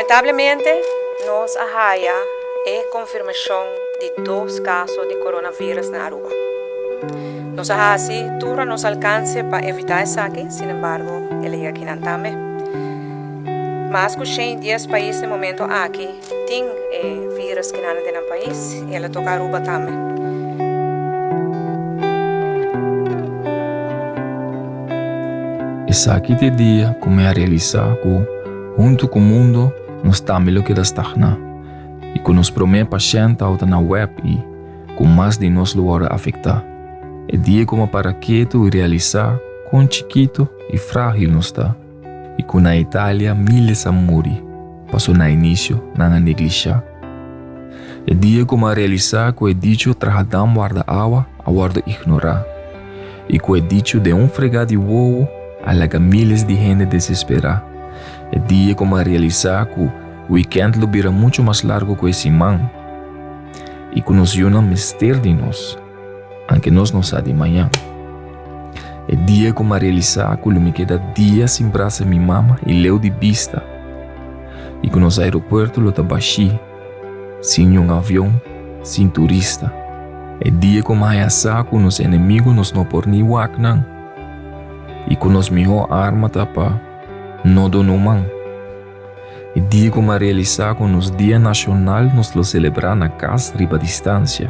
Lamentablemente nos a haya e confirmacion di dos caso di coronavirus na Aruba. Nos a haci tur a nos alcance pa evita esaki, sin embargo el a yega akinan tambe. Mas cu 110 pais na e momento aki tin e virus kinan den nan pais y el a toca Aruba tambe. Esaki ta e dia ku mi a realisá ku huntu ku mundo nos tambe lo keda stagná i ku nos promé pashènt tabata na wèp i ku mas di nos lo wòrdu afektá. E dia ku mi a para ketu i realisá kon chikitu i frágil nos ta i ku na Italia míles a muri paso na inisio nan a neglishá. E dia ku mi a realisá ku e dicho traha dam warda awa a wòrdu ignorá i ku e dicho den un fregá di wowo a laga míles di hende desesperá. E dia ku mi a realisá ku wikènt lo bira muchu mas largu ku e siman i ku nos yunan mester di nos, anke nos no sa di mañan. E dia ku mi a realisá ku lo mi keda dia sin brasa mi mama i leu di bista i ku nos aeropuerto lo ta bashí. Sin niun avion, sin turista. E dia ku mi haña sa ku nos enemigo nos no por ni wak nan i ku nos mihó arma ta pa no duna un man. E dia ku mi a realisá ku nos dia nashonal nos lo selebrá na kas riba distansia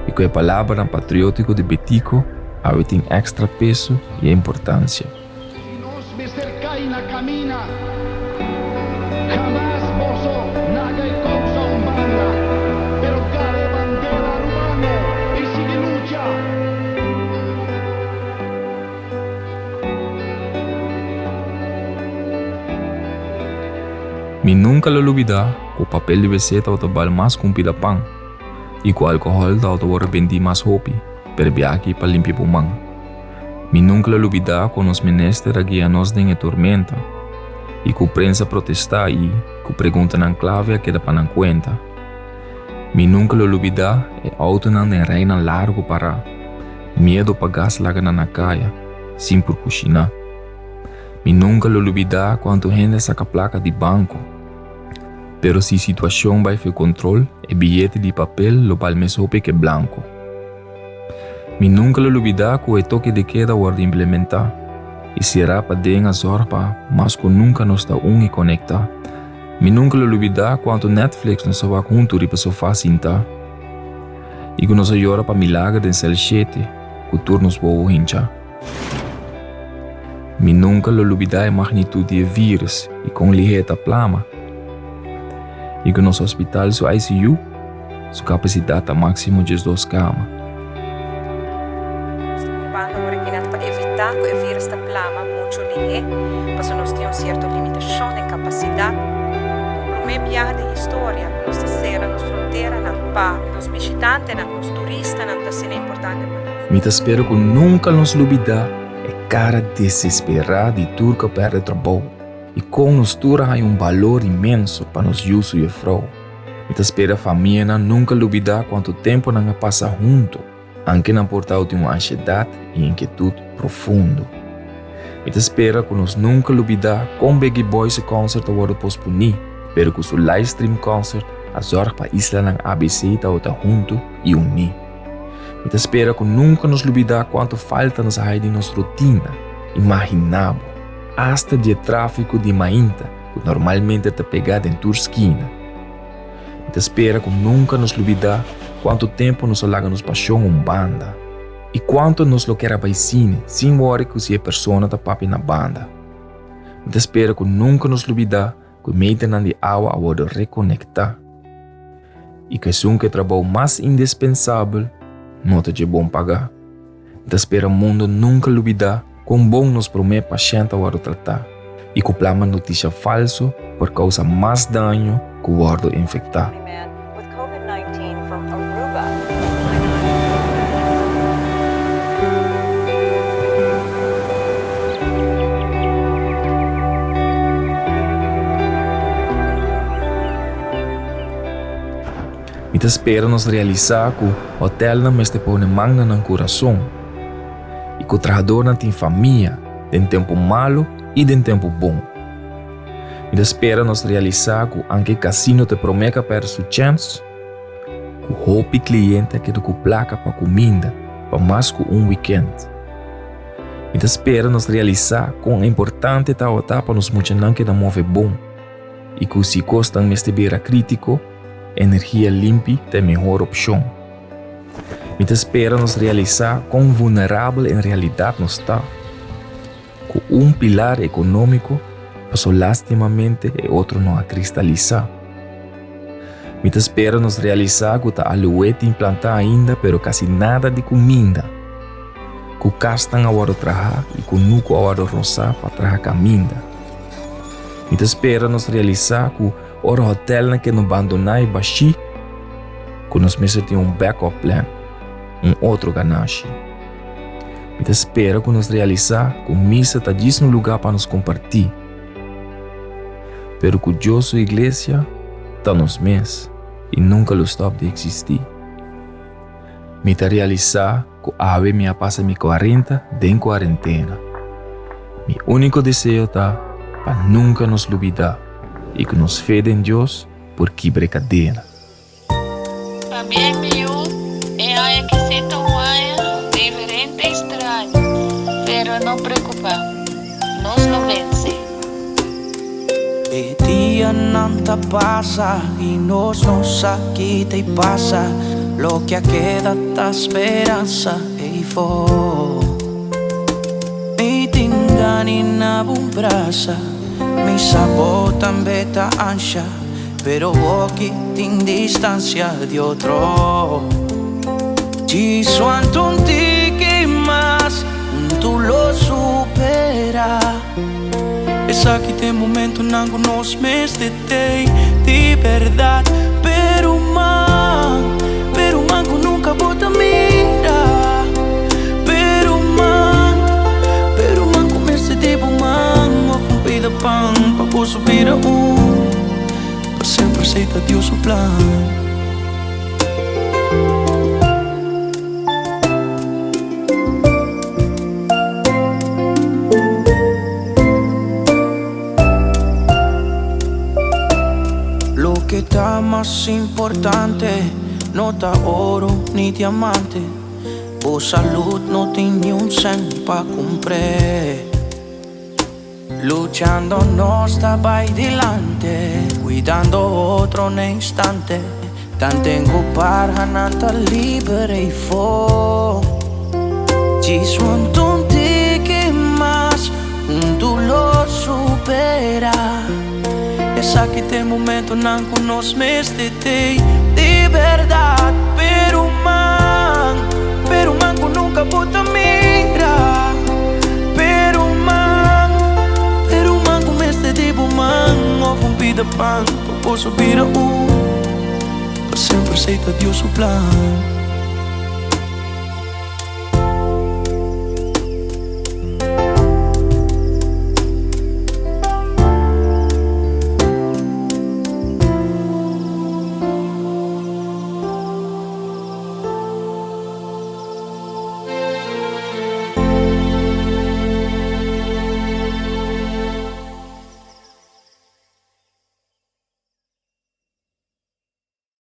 i ku e palabranan patriótiko di Betico awe tin èkstra peso i importansia. Si nos mester kai na kamina, hamas boso laga e kousa un banda, pero gara e bandera arubano i sigui lucha. Mi nunka lo lubidá ku papel di wc tabata bal mas ku un pida pan i ku alkohòl tabata wòrdu bendí mas hopi, pero biaha pa limpia bo man. Mi nunca lo lubida con nos minister a guia nos den e tormenta y cu prensa protesta y cu preguntanan clave a keda pa nan cuenta. Mi nunca lo lubida e autonan den rijnan largo para, miedo pa gas laga nan na caya, sin por cushina. Mi nunca lo lubida cuanto hende a saca placa di banco. Pero si situacion bay fe control, e biyete di papel lo bal mes hopi ke blanco. Mi nunka lo lubidá ku e toke de keda wòrdu implementá i será pa den a zòrg pa mas ku nunka nos ta un i konektá. Mi nunka lo lubidá kuantu Netflix nos a wak huntu riba sofá sintá i ku nos a yora pa milager den sèl shete ku tur nos wowo hinchá. Mi nunka lo lubidá e magnitut di e vírus i kon lihé e ta plama i ku nos hospital su ICU Su kapasidat ta máksimo 12 kama. Nos ta purpando ora ki nan pa evitá ku e vírus ta plama muchu lihé, pasobra nos tin un sierto limitashon den kapasidat. Promé biaha den historia ku nos ta sera nos fronteranan pa nos bishitantenan, nos turistanan ta asina importante pa nos. Mi ta spera ku nunka nos lubidá e kara desesperá di tur ku a pèrdè trabou i kon nos tur a haña un balor inmenso pa nos yu su jefrou. Mi ta spera famianan nunka lubidá kuantu tempu nan a pasa huntu, anke nan por tabatin un anshedat i inkietut profundo. Mi ta spera ku nos nunka lubidá kon Biggie Boy su kònsert a wòrdu posponí, pero ku su livestream kònsert a zòrg pa islanan ABC tabata huntu i uní. Mi ta spera ku nunka nos lubidá kuantu falta nos a haña di nos rutina. Imaginá bo, asta di e tráfiko di mainta ku normalmente ta pegá den tur skina. Mi ta spera ku nunka nos lubidá kuantu tempu nos a laga nos pashon un banda i kuantu nos lo ker a bai sine sin wòri ku si e persona ta papia na banda. Mi ta spera ku nunka nos lubidá ku e meternan di awa a wòrdu rekonektá i ku esun ku e trabou mas indispensabel no ta dje bon pagá. Mi ta spera mundo nunka lubidá kon bon nos promé pashènt a wòrdu tratá i ku plama notisia falso por kousa mas daño ku wòrdu infektá. Mi ta spera nos realisá ku hotèlnan mester pone man na nan kurason i ku trahadornan tin famia den tempu malu i den tempu bon. Mi ta spera nos realisá ku anke kasino ta e promé ku a pèrdè su chèns, ku hopi kliente a keda ku plaka pa kuminda pa mas ku un wikènt. Mi ta spera nos realisá kon importante tabata pa nos muchanan keda move bon i ku si kosnan mester bira krítiko, energia limpi ta e mehor opshon. Mi ta spera nos realisá kon vulnerabel en realidat nos ta, ku un pilar ekonómiko paso lástimamente e otro no a kristalisá. Mi ta spera nos realisá ku ta aloe tin plantá ainda pero kasi nada di kuminda, ku kasnan a wòrdu trahá i kunuku a wòrdu rosá pa traha kaminda. Mi ta spera nos realisá ku ora hotèlnan keda bandoná i bashí, ku nos mester tin un backup plan, un otro ganashi. Mi ta spera ku nos realisá ku misa ta djis un lugá pa nos kompartí. Pero ku Dios su iglesia ta nos mes i nunka lo stòp di eksistí. Mi ta realisá ku awe mi a pasa mi kuarenta den kuarentena. Mi úniko deseo ta pa nunka nos lubidá i ku nos fe den Dios por kibra e kadena. Pabien mi yu, e aña ki si ta un aña diferente i straño, pero no preocupa, nos lo vence. E dianan ta pasa i nos no sa ki ta pasa. Loke a keda ta speransa eifó. Mi tin gan'i na bo brasa, mi sa bo tambe ta ansha. Pero hoki tin distancia di otro. Djis wanta un tiki mas, huntu lo supera. Esaki ta e momentonan ku nos mester tei di berdad. Pero man, pero man ku nunka bo ta mira. Pero man, pero man ku mester di bo man. Of un pida pan pa bo supera un. Pa semper esei ta Dios su plan. Loke ta mas importante no ta oro ni diamante. Bo salud no tin niun cent pa cumpr'e. Luchando nos ta bai dilante, cuidando otro n'e instante. Tanten cu parhanan ta liber eyfo. Djis huntu un tiki mas, huntu lo supera. Esaki t'e momentonan cu nos mester tei di berdad. Pero man, pero man cu nunca bo ta mira. Pero man, pero man cu mester di bo man. Of un pida pan pa boso bira un. Pa semper esey ta Dios su plan.